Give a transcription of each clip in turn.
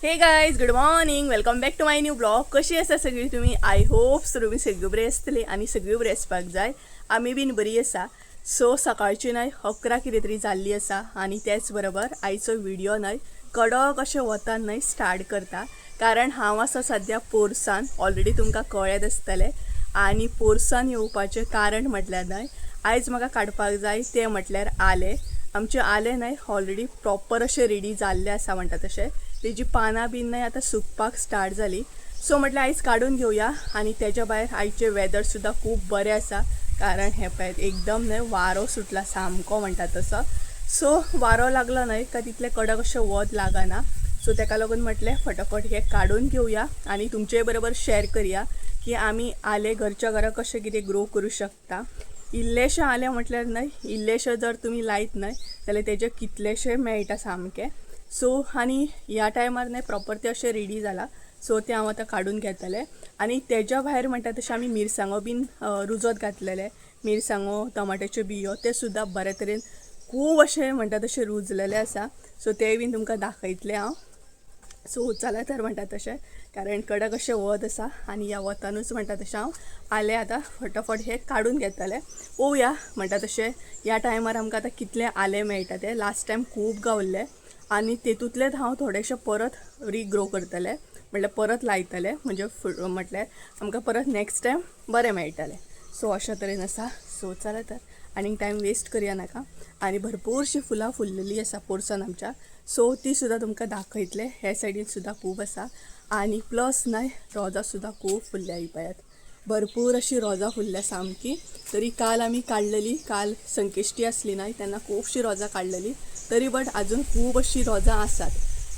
Hey guys, good morning, welcome back to my new blog. कशी आसा सगळी तुमी? I hope तुमी सगळी बरी आसतली आनी सगळी बरी आसपाक जाय. आमी बीन बरी आसा. सो सकाळची न्हय 11 कितें तरी जाल्ली आसा आनी तेच बरोबर आयचो व्हिडिओ न्हय कडक अशें वतान न्हय स्टार्ट करता, कारण हांव आसा सद्या पोरसान. ऑलरेडी तुमकां कळ्ळेंच आसतलें. आनी पोरसान येवपाचें कारण म्हटल्यार न्हय आयज म्हाका काडपाक जाय तें म्हटल्यार आलें. आमचें आलें न्हय ऑलरेडी प्रॉपर अशें रेडी जाल्लें आसा म्हणटा तशें, तेजी पानां बीन न्हय आतां सुकपाक स्टार्ट जाली. सो म्हटल्यार आयज काडून घेवया. आनी तेज्या भायर आयचें वेदर सुद्दां खूब बरें आसा, कारण हें पळयात एकदम न्हय वारो सुटला सामको म्हणटा तसो. सो वारो लागलो न्हय काय तितलें कडक अशें वत लागना. सो तेका लागून म्हटलें फटाफट हें काडून घेवया आनी तुमचे बरोबर शेअर करया की आमी आलें घरच्या घरा कशें कितें ग्रो करूं शकता. इल्लेशें आलें म्हटल्यार न्हय इल्लेशें जर तुमी लायत न्हय जाल्यार तेजे कितलेशे मेळटा सामकें. सो आनी ह्या टायमार न्हय प्रॉपर तें अशें रेडी जालां. सो तें हांव आतां काडून घेतलें. आनी तेज्या भायर म्हणटा तशें आमी मिरसांगो बीन रुजत घातलेले, मिरसांगो टमाट्याच्यो बियो ते सुद्दां बरे तरेन खूब अशें म्हणटा तशें रुजलेले आसा. सो तें बीन तुमकां दाखयतलें हांव. सो चला तर म्हणटा तशें, कारण कडक अशें वत आसा आनी ह्या वतानूच म्हणटा तशें हांव आलें आतां फटाफट हें काडून घेतलें. पळोवया म्हणटा तशें ह्या टायमार आमकां आतां कितलें आलें मेळटा तें. लास्ट टायम खूब गावल्लें आनी तेतूंतलेंच हांव थोडेशें परत रिग्रो करतलें, म्हटल्यार परत लायतलें, म्हणजे म्हटल्यार आमकां परत नेक्स्ट टायम बरें मेळटलें. सो अशा तरेन आसा. सो चला तर आनीक टायम वेस्ट करया नाका. आनी भरपूरशीं फुलां फुल्लेलीं आसा पोरसान आमच्या. सो ती सुद्दां तुमकां दाखयतलें. हे सायडीन सुद्दां खूब आसा आनी प्लस न्हय रोजां सुद्दां खूब फुल्ल्या. ही पळयात भरपूर अशी रोजां फुल्ल्या सामकी. तरी काल आमी काडलेली, काल संकेश्टी आसली न्हय तेन्ना खुबशीं रोजां काडलेली, तरी बट आजून खूब अशीं रोजां आसात.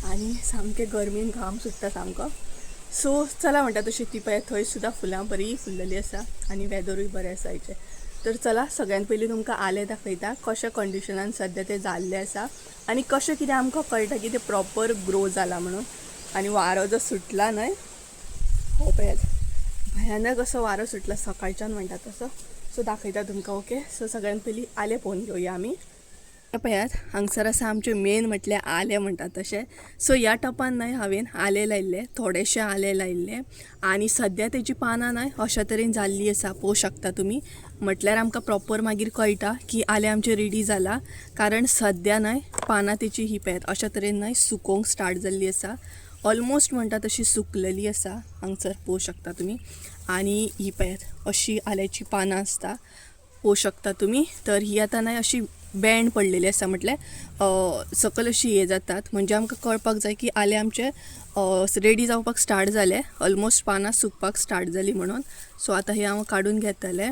आनी सामकें गरमेन घाम सुट्टा सामको. सो चला म्हणटा तशी ती पळयात थंय सुद्दां फुलां बरी फुल्लेली आसा आनी वेदरूय बरें आसा आयचें. तर चला सगळ्यान पयलीं तुमकां आलें दाखयता कशें कंडिशनान सद्या तें जाल्लें आसा आनी कशें कितें आमकां कळटा की तें प्रॉपर ग्रो जालां म्हणून. आनी वारो जो सुटला न्हय हो पळयात भयानक असो वारो सुटला सकाळच्यान म्हणटा तसो. सो दाखयता तुमकां. ओके, सो सगळ्यान पयलीं आलें पळोवन घेवया आमी. पळयात हांगसर आसा आमचें मेन म्हटल्यार आलें म्हणटा तशें. सो ह्या टपान न्हय हांवें आलें लायिल्लें, थोडेशें आलें लायिल्लें आनी सद्या तेजी पानां न्हय अशा तरेन जाल्लीं आसा पळोवंक शकता तुमी. म्हटल्यार आमकां प्रॉपर मागीर कळटा की आलें आमचें रेडी जालां, कारण सद्या न्हय पानां तेची ही पळयात अशा तरेन न्हय सुकोवंक स्टार्ट जाल्ली आसा. ऑलमोस्ट म्हणटा तशी सुकलेली आसा हांगसर पळोवंक शकता तुमी. आनी ही पळयात अशी आल्याची पानां आसता पळोवंक शकता तुमी. तर ही आतां न्हय अशी बँड पडलेली आसा, म्हटल्यार सकयल अशी हें जातात, म्हणजे आमकां कळपाक जाय की आलें आमचें रेडी जावपाक स्टार्ट जालें, ऑलमोस्ट पानां सुकपाक स्टार्ट जाली म्हणून. सो आतां हें हांव काडून घेतलें.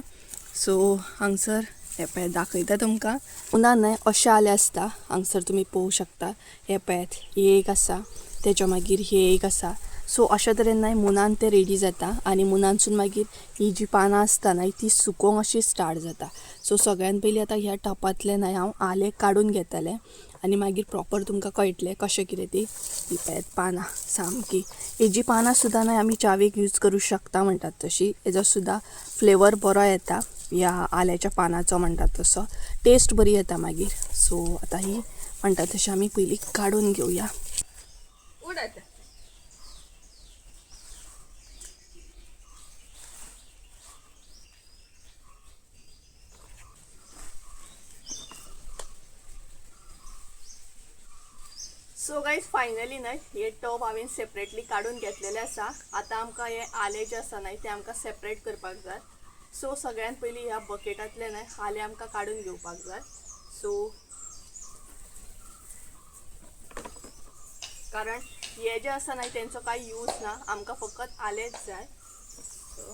सो हांगसर हें पळयात दाखयता तुमकां. पुना न्हय अशें आलें आसता हांगसर तुमी पळोवंक शकता. हें पळयात हे एक आसा, तेच्या मागीर हे एक आसा. सो अशा तरेन न्हय मुनान तें रेडी जाता आनी मुनानसून मागीर ही जी पानां आसता न्हय ती सुकोवंक अशी स्टार्ट जाता. सो सगळ्यान पयलीं आतां ह्या टपांतलें न्हय हांव आलें काडून घेतलें आनी मागीर प्रॉपर तुमकां कळटलें कशें कितें ती. ही पळयात पानां सामकी, हेजी पानां सुद्दां न्हय आमी च्यावेक यूज करूं शकता म्हणटात तशी. हेजो सुद्दां फ्लेवर बरो येता ह्या आल्याच्या पानाचो म्हणटात तसो, टेस्ट बरी येता मागीर. सो आतां ही म्हणटात तशें आमी पयलीं काडून घेवया. सो गायज फायनली न्हय हे टब हांवें सेपरेटली काडून घेतलेले आसा. आतां आमकां हे आलें जें आसा न्हय तें आमकां सेपरेट करपाक जाय. सो सगळ्यान पयलीं ह्या बकेटांतलें न्हय आलें आमकां काडून घेवपाक जाय. सो कारण हे जें आसा न्हय तेंचो कांय यूज ना, आमकां फकत आलेंच जाय. सो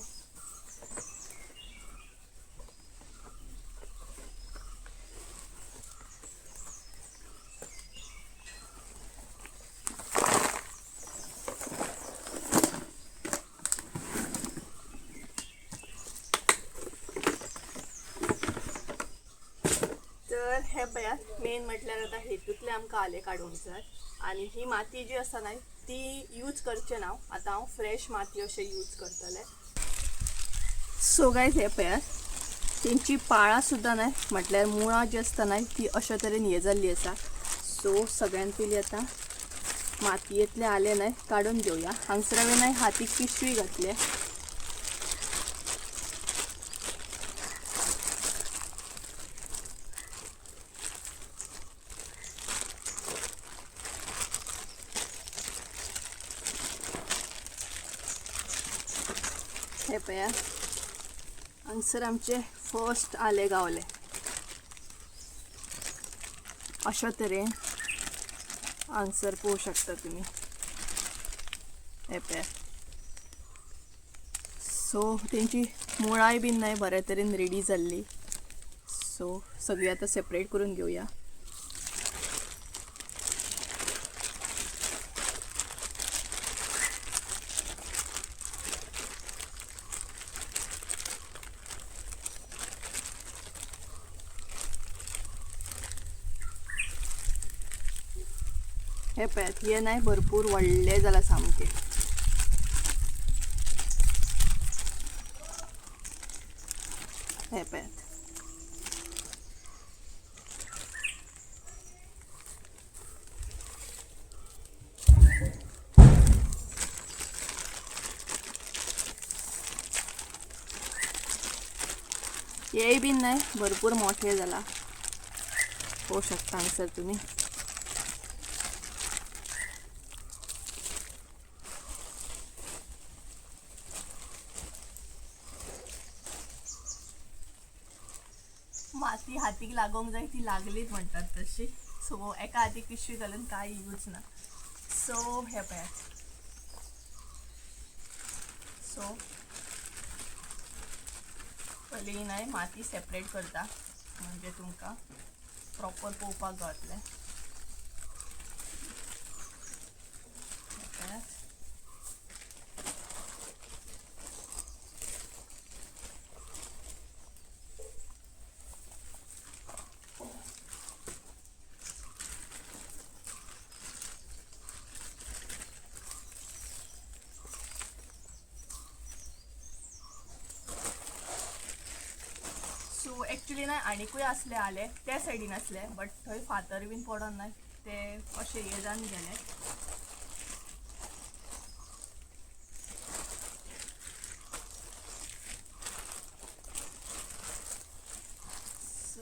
तर हे पळयात मेन म्हटल्यार आतां हेतूंतलें आमकां आलें काडूंक जाय आनी ही माती जी आसा न्हय ती यूज करचें ना, आतां हांव फ्रेश माती अशें यूज करतलें. सो गायज हे पळयात तेंची पाळां सुद्दां न्हय म्हटल्यार मुळां जी आसता न्हय ती अशा तरेन हें जाल्ली आसा. सो सगळ्यान पयलीं आतां मातयेंतले आले न्हय काडून घेवया. हांगसर हांवें न्हय हातीक पिशवी घातले. हे पळया हांगसर आमचे फर्स्ट आले गावले. अशा तरेन हांगसर पळोवंक शकता तुमी. हे पळया सो तेंची मुळाय बीन न्हय बऱ्या तरेन रेडी जाल्ली. सो सगळी आतां सेपरेट करून घेवया. हे पळयात हे न्हय भरपूर व्हडले जाला सामके. हे पळयात हेय बीन न्हय भरपूर मोठे जाला. पळोवंक शकता हांगसर तुमी. माती हातीक लागोंक जाय ती लागलीच म्हणटात तशी. सो एका हातीक पिशवी घालून कांय यूज ना. सो हे पळयात सो पयलीं न्हय माती सेपरेट करता म्हणजे तुमकां प्रॉपर पळोवपाक गावतलें. सो एक्चुली न्हय आनिकूय आसले आले त्या सायडीन आसले बट थंय फातर बीन पडोन न्हय ते अशे हे जावन गेले. सो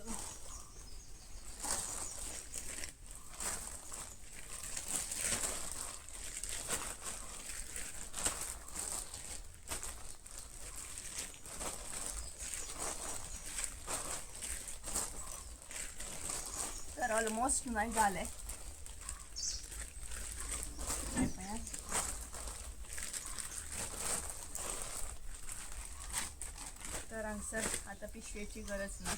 तर ऑलमोस्ट न्हय जालें. तर हांगसर आतां पिशवेची गरज ना,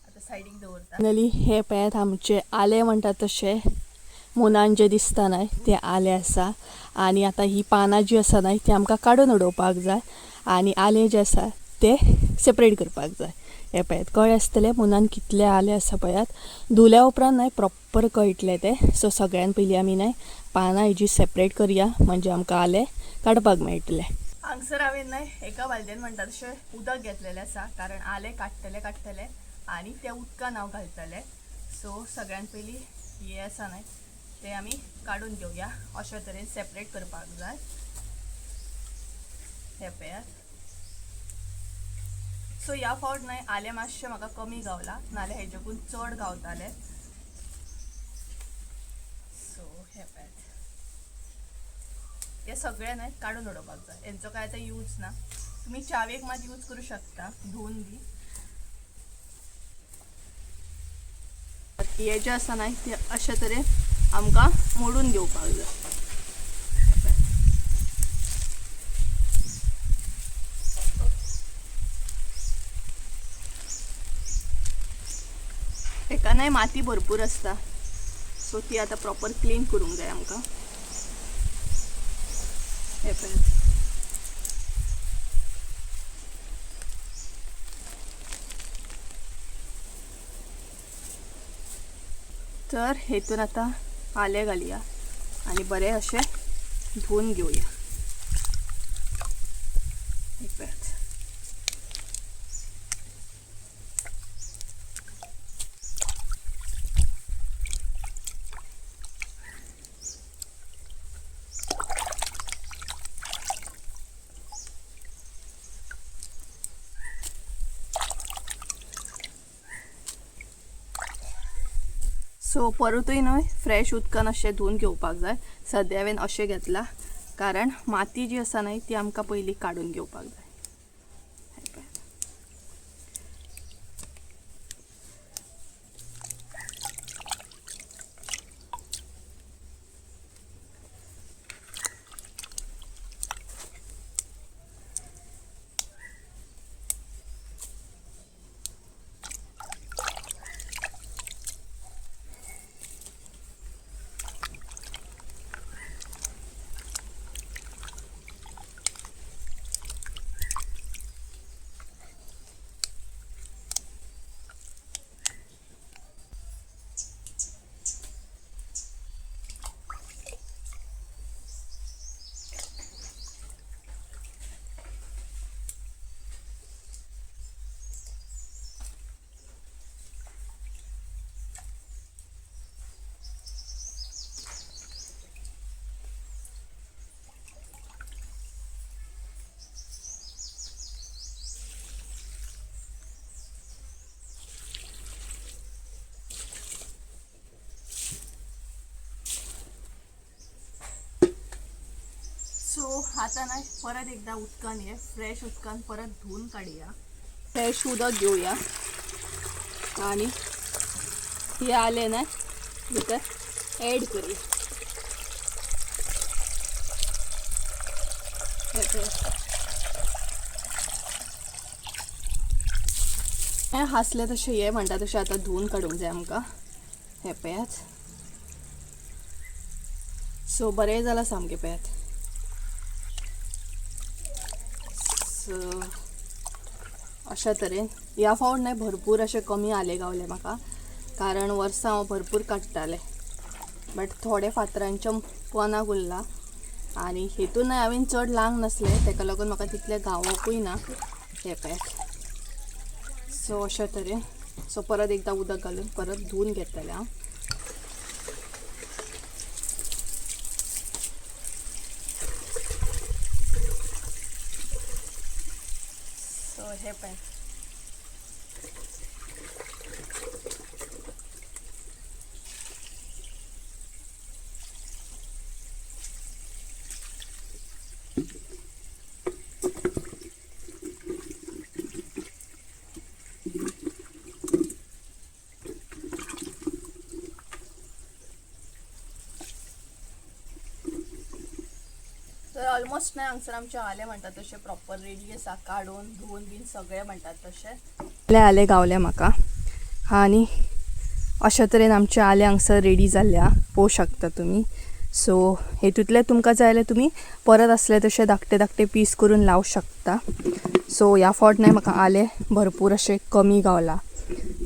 आतां सायडीक दवरता. फायनली हे पळयात आमचे आले म्हणटात तशे मुनान जे दिसता न्हय ते आले आसा. आनी आतां ही पानां जी आसा न्हय ती आमकां काडून उडोवपाक जाय आनी आले जे आसा ते सेपरेट करपाक जाय. हे पळयात कळ्ळें आसतलें मुनान कितले आले आसा पळयात. धुल्या उपरांत न्हय प्रॉपर कळटलें तें. सो सगळ्यान पयलीं आमी न्हय पानां हेजी सेपरेट करया म्हणजे आमकां आले काडपाक मेळटले. हांगसर हांवें न्हय एका बालदेन म्हणटा तशें उदक घेतलेलें आसा कारण आले काडटले काडटले आनी त्या उदकान हांव घालतलें. सो सगळ्यान पयलीं हें आसा न्हय ते आमी काडून घेवया. अशा तरेन सेपरेट करपाक जाय. हे पळयात. सो ह्या फावट न्हय आले मातशें म्हाका कमी गावला, नाल्यार हेज्याकून चड गावताले. सो हे पळयात हे सगळे न्हय काडून उडोवपाक जाय. हेंचो काय आतां यूज ना. तुमी च्यावेक मात यूज करूं शकता धुवन बी. हे जे आसा न्हय ते अशे तरेन आमकां मोडून घेवपाक जाय. हेका न्हय माती भरपूर आसता सो ती आतां प्रॉपर क्लीन करूंक जाय आमकां. हे पळयात तर हेतून आतां आले घालया आनी बरें अशें धुवन घेवया. हे पळयात सो परतूय न्हय फ्रेश उदकान अशें धुवन घेवपाक जाय. सद्या हांवें अशें घेतलां कारण माती जी आसा न्हय ती आमकां पयलीं काडून घेवपाक जाय. सो आतां न्हय परत एकदां उदकान हे फ्रेश उदकान परत धुवन काडया. फ्रेश उदक घेवया आनी हे आलें न्हय भितर एड करूया. हें हासलें तशें हे म्हणटा तशें आतां धुवन काडूंक जाय आमकां. हें पळयात. सो बरें जालां सामकें पळयात. सो अशा तरेन ह्या फावट न्हय भरपूर अशें कमी आलें गावलें म्हाका, कारण वर्सां हांव भरपूर काडटालें बट थोडे फातरांच्या पोनाक उरला आनी हेतून न्हय हांवें चड लांग नासलें तेका लागून म्हाका तितलें गावपूय ना. हें पळयात. सो अशा तरेन सो परत एकदां उदक घालून परत धुवन घेतलें हांव. सो हे पळय तर ऑलमोस्ट न्हय हांगसर आमचें आलें म्हणटा तशें प्रॉपर रेडी आसा, काडून धुवन बीन सगळें म्हणटात तशें. आलें गावलें म्हाका आनी अशा तरेन आमचें आलें हांगसर रेडी जाल्लें आहा, पळोवंक शकता तुमी. सो हेतूंतलें तुमकां जाय जाल्यार तुमी परत आसले तशें धाकटे धाकटे पीस करून लावंक शकता. सो ह्या फावट न्हय म्हाका आलें भरपूर अशें कमी गावलां,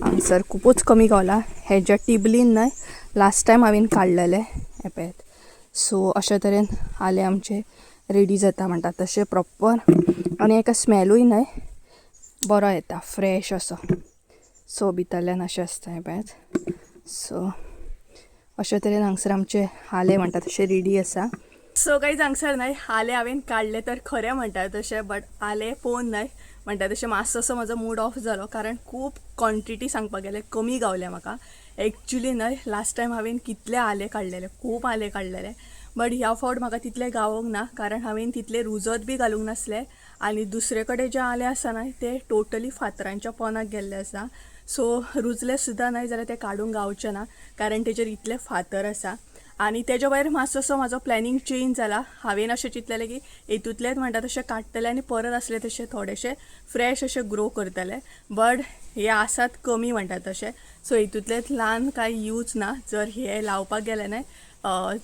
हांगसर खुबूच कमी गावलां. हेज्या टिबलीन न्हय लास्ट टायम हांवें काडलेलें हें पळयात. सो अशा तरेन आलें आमचें रेडी जाता म्हणटा तशें प्रॉपर आनी एका स्मेलूय न्हय बरो येता, फ्रेश असो. सो भितरल्यान अशें आसता हें पळयात. सो अशा तरेन हांगसर आमचें आलें म्हणटा तशें रेडी आसा. सो कांय हांगसर न्हय आलें हांवें काडलें तर खरें म्हणटा तशें, बट आलें पळोवन न्हय म्हणटा तशें मातसो असो म्हजो मूड ऑफ जालो, कारण खूब क्वॉन्टिटी सांगपाक गेल्यार कमी गावल्या म्हाका. एक्चुली न्हय लास्ट टायम हांवें कितले आलें काडलेले, खूब आलें काडलेले, बट ह्या फावट म्हाका तितलें गावोंक ना, कारण हांवें तितलें रुजत बी घालूंक नासलें आनी दुसरे कडेन जें आलें आसा न्हय तें टोटली फातरांच्या पोनाक गेल्लें आसा. सो रुजलें सुद्दां न्हय जाल्यार तें काडूंक गावचें ना, कारण तेजेर इतलें फातर आसा. आनी तेज्या भायर मातसो असो म्हाजो प्लॅनिंग चेंज जाला. हांवें अशें चिंतलेलें की हेतूंतलेंच म्हणटा तशें काडटलें आनी परत आसलें तशें थोडेशें फ्रेश अशें ग्रो करतलें, बट हे आसात कमी म्हणटा तशें. सो हेतूंतलेंच ल्हान कांय यूज ना, जर हे लावपाक गेलें न्हय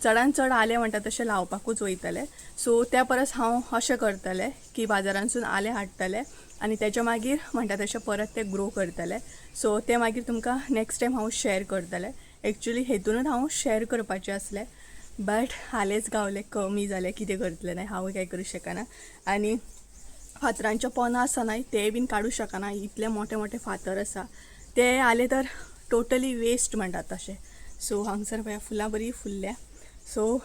चडान चड आलें म्हणटा तशें लावपाकूच वयतलें. सो त्या परस हांव अशें करतलें की बाजारांतसून आलें हाडटलें आनी तेच्या मागीर म्हणटा तशें परत तें ग्रो करतलें. सो तें मागीर तुमकां नेक्स्ट टायम हांव शॅर करतलें. एक्चुली हेतूनच हांव शॅर करपाचें आसलें, बट आलेंच गावलें कमी जालें, कितें करतलें न्हय हांवूय कांय करूं शकना. आनी फातरांच्या पोना आसा न्हय तें बीन काडूं शकना, इतले मोठे मोठे फातर आसा, ते आलें तर टोटली वेस्ट म्हणटात तशें. सो हांगसर पळया फुलां बरीं फुल्ल्या. सो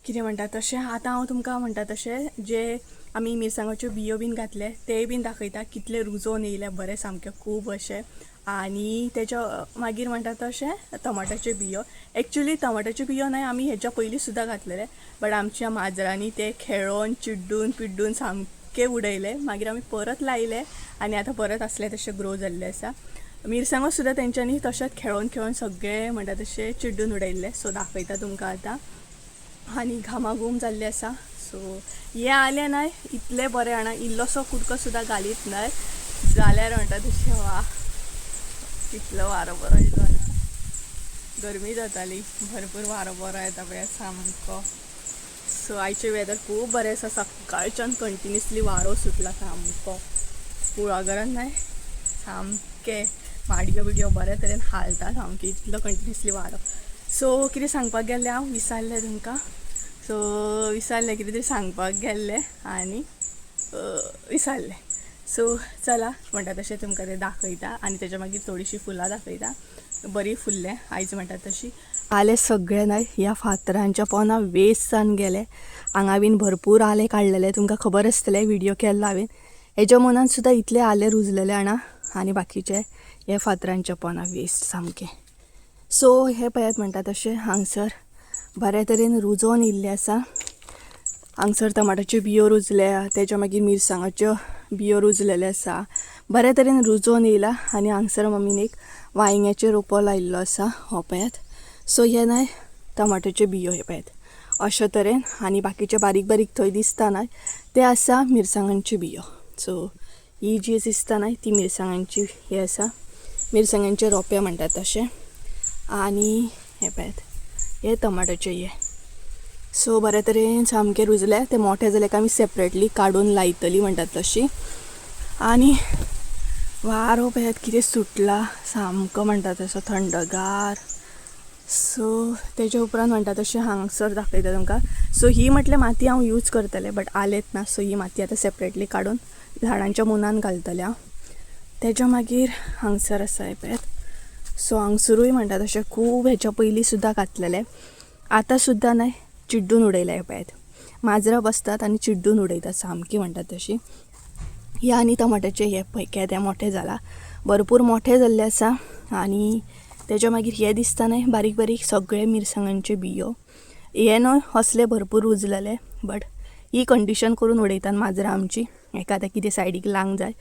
कितें म्हणटा तशें आतां हांव तुमकां म्हणटा तशें जे आमी मिरसांगाच्यो बियो बीन घातले तेय बीन दाखयता कितले रुजोवन येयले बरे सामके खूब अशे. आनी तेच्या मागीर म्हणटा तशें टमाट्याच्यो बियो, एक्चुली टमाट्याच्यो बियो न्हय आमी हेच्या पयलीं सुद्दां घातलेले, बट आमच्या माजरांनी ते खेळोन चिड्डून पिड्डून सामके उडयले. मागीर आमी परत लायले आनी आतां परत आसले तशे ग्रो जाल्ले आसा. मिरसांगो सुद्दां तेंच्यांनी तशेंच खेळोन खेळोन सगळे म्हणटा तशें चिड्डून उडयल्ले. सो दाखयता तुमकां आतां. आनी घामाघूम जाल्ले आसा. सो हे आलें न्हय इतलें बरें जाणा, इल्लोसो कुडको सुद्दां घालीत न्हय जाल्यार म्हणटा तशें वा कितलो वारो बरो येयलो ना. गरमी जाताली, भरपूर वारो बरो येता पळय सामको. सो आयचें वेदर खूब बरें आसा, सकाळच्यान कंटिन्युअसली वारो सुटला सामको कुळागरान न्हय सामकें माडयो बिडयो बरे तरेन हालता सामकें, इतलो कंटिन्युअसली वारो. सो कितें सांगपाक गेल्लें हांव विसरलें तुमकां. सो विसरलें कितें तरी सांगपाक गेल्लें आनी विसरलें. सो चला म्हणटा तशें तुमकां तें दाखयता आनी तेच्या मागीर थोडीशीं फुलां दाखयता. बरी फुल्लें आयज म्हणटा तशी. आले सगळे न्हय ह्या फातरांच्या पोना वेस्ट जावन गेले. हांगा बीन भरपूर आले काडलेले, तुमकां खबर आसतलें, व्हिडियो केल्लो हांवें. हेज्या मनान सुद्दां इतले आले रुजलेले जाणा, आनी बाकीचे हे फातरांच्या पोना वेस्ट सामके. सो हे पळयात म्हणटा तशें हांगसर बरे तरेन रुजोन येयल्लें आसा. हांगसर टमाटाच्यो बियो रुजल्या, तेच्या मागीर मिरसांगाच्यो बियो रुजलेले आसा, बरे तरेन रुजोन येयला. आनी हांगसर मम्मीन एक वांयग्याचें रोपो लायिल्लो आसा, हो पळयात. सो हे न्हय टमाट्याच्यो बियो, हे पळयात अशे तरेन. आनी बाकीचे बारीक बारीक थंय दिसता न्हय ते आसा मिरसांगांच्यो बियो. सो ही जी दिसता न्हय ती मिरसांगांची हे आसा, मिरसांगांचे रोपे म्हणटात तशें. आनी हे पळयात हे टमाट्याचे हे. सो बरे तरेन सामके रुजले, ते मोठे जाले काय आमी सेपरेटली काडून लायतली म्हणटात तशी. आनी वारो पळयात कितें सुटला सामको म्हणटा तसो थंडगार. सो तेच्या उपरांत म्हणटा तशें हांगसर दाखयता तुमकां. सो ही म्हटल्यार माती हांव यूज करतलें, बट आलेत ना. सो ही माती आतां सेपरेटली काडून झाडांच्या मुनान घालतलें हांव. तेच्या मागीर हांगसर आसा हें पळयात. सो हांगसरूय म्हणटा तशें खूब हेच्या पयलीं सुद्दां घातलेलें, आतां सुद्दां न्हय चिड्डून उडयलें. हें पळयात माजरां बसतात आनी चिड्डून उडयतात सामकी म्हणटात तशी. हे आनी टमाट्याचे हे पळय केदें मोठें जालां, भरपूर मोठें जाल्लें आसा. आनी तेच्या मागीर हे दिसता न्हय बारीक बारीक सगळे मिरसांगांचे बियो, हे न्हय असले भरपूर रुजलेले, बट he condition करून उडयतात माजरां आमची. एकादें कितें सायडीक लावंक जाय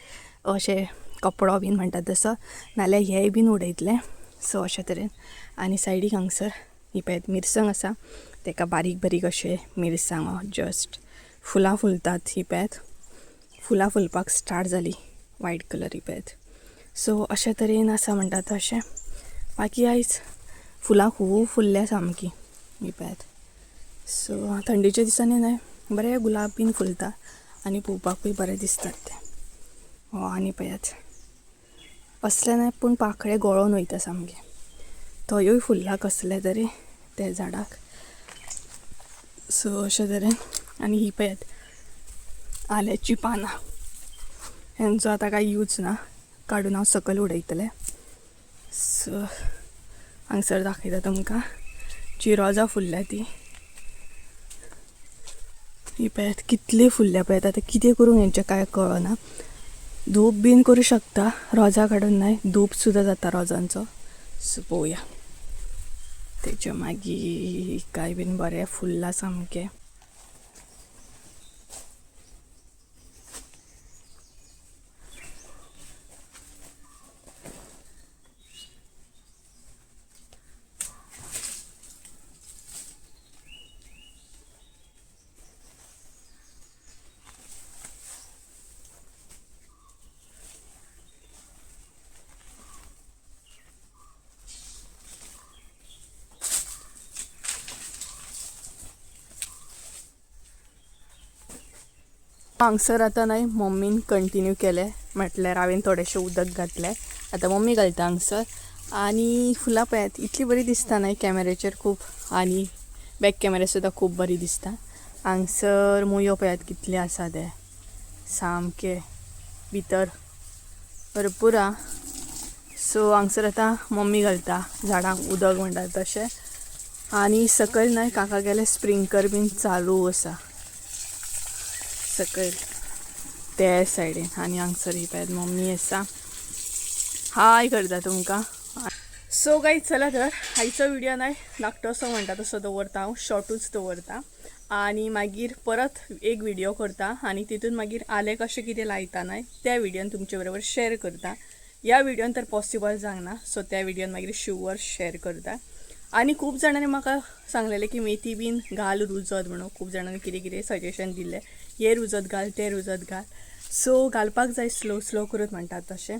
अशें कपडो बीन म्हणटात तसो, नाल्यार हेय बीन उडयतले. सो अशे तरेन. आनी सायडीक हांगसर ही पळयात मिरसांग आसा, तेका बारीक बारीक अशे मिरसांगो जस्ट फुलां फुलतात. ही पळयात फुलां फुलपाक स्टार्ट जाली, वायट कलर ही पळयात. सो अशे तरेन आसा म्हणटा तशें. बाकी आयज फुलां खूब फुल्ल्या सामकी ही पळयात. सो थंडेच्या दिसांनी न्हय बरे गुलाब बीन फुलता आनी पळोवपाकूय बरें दिसतात ते. हो आनी पळयात असले न्हय पूण पाकळे गळोन वयता सामके, थंयूय फुल्ला कसले तरी ते झाडाक. सो अशे तरेन. आनी ही पळयात आल्याची पानां, हेंचो आतां कांय यूज ना, काडून हांव सकयल उडयतलें. सो हांगसर दाखयता तुमकां जी रोजां फुल्ल्या ती. ही पळयात कितली फुल्ल्या पळयात. आतां कितें करूं हेंचें कांय कळना. धूप बीन करूं शकता रोजां काडून न्हय, धूप सुद्दां जाता रोजांचो. सो पळोवया. तेच्या मागीर काय बीन बरें फुल्लां सामकें. हांगसर आतां न्हय मम्मीन कंटिन्यू केलें, म्हटल्यार हांवें थोडेशें उदक घातलें, आतां मम्मी घालता हांगसर. आनी फुलां पळयात इतली बरी दिसता न्हय कॅमेरेचेर खूब, आनी बॅक कॅमेरा सुद्दां खूब बरी दिसता. हांगसर मुयो पळयात कितले आसा ते सामके भितर भरपूर आहा. सो हांगसर आतां मम्मी घालता झाडांक उदक म्हणटात तशें. आनी सकयल न्हय काका गेले स्प्रिंकलर बीन चालू आसा. सकयल ते सायडीन. आनी हांगसर ही पळयात मम्मी आसा, हाय करता तुमकां. सो गायज चला तर आयचो व्हिडिओ नाय धाकटोसो म्हणटा तसो दवरता हांव, शॉर्टूच दवरता. आनी मागीर परत एक व्हिडिओ करता आनी तितून मागीर आलें कशें कितें लायता न्हय त्या व्हिडियोन तुमचे बरोबर शेअर करता. ह्या व्हिडियोन तर पॉसिबल जावंक ना, सो त्या व्हिडियोन मागीर शुअर शेअर करता. आनी खूब जाणांनी म्हाका सांगलेलें की मेथी बीन घाल रुजत म्हणून, खूब जाणांनी कितें कितें सजेशन दिल्लें, हें रुजत घाल तें रुजत घाल. सो घालपाक जाय स्लो स्लो करून म्हणटात तशें.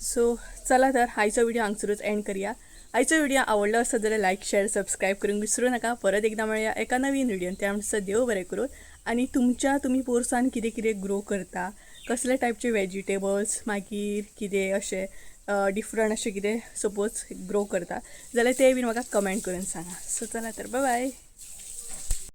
सो चला तर आयचो व्हिडिओ हांगसरूच एंड करया. आयचो व्हिडिओ आवडलो आसत जाल्यार लायक शेअर सबस्क्रायब करूंक विसरूं नाका. परत एकदां मेळया एका नवीन व्हिडियोन, त्या म्हणसर देव बरें करूं. आनी तुमच्या तुमी पोरसान कितें कितें ग्रो करता, कसले टायपचे वेजिटेबल्स, मागीर कितें अशें डिफरंट अशें कितें सपोज ग्रो करता जाल्यार तें बीन म्हाका कमेंट करून सांगा. सो चला तर बाय बाय.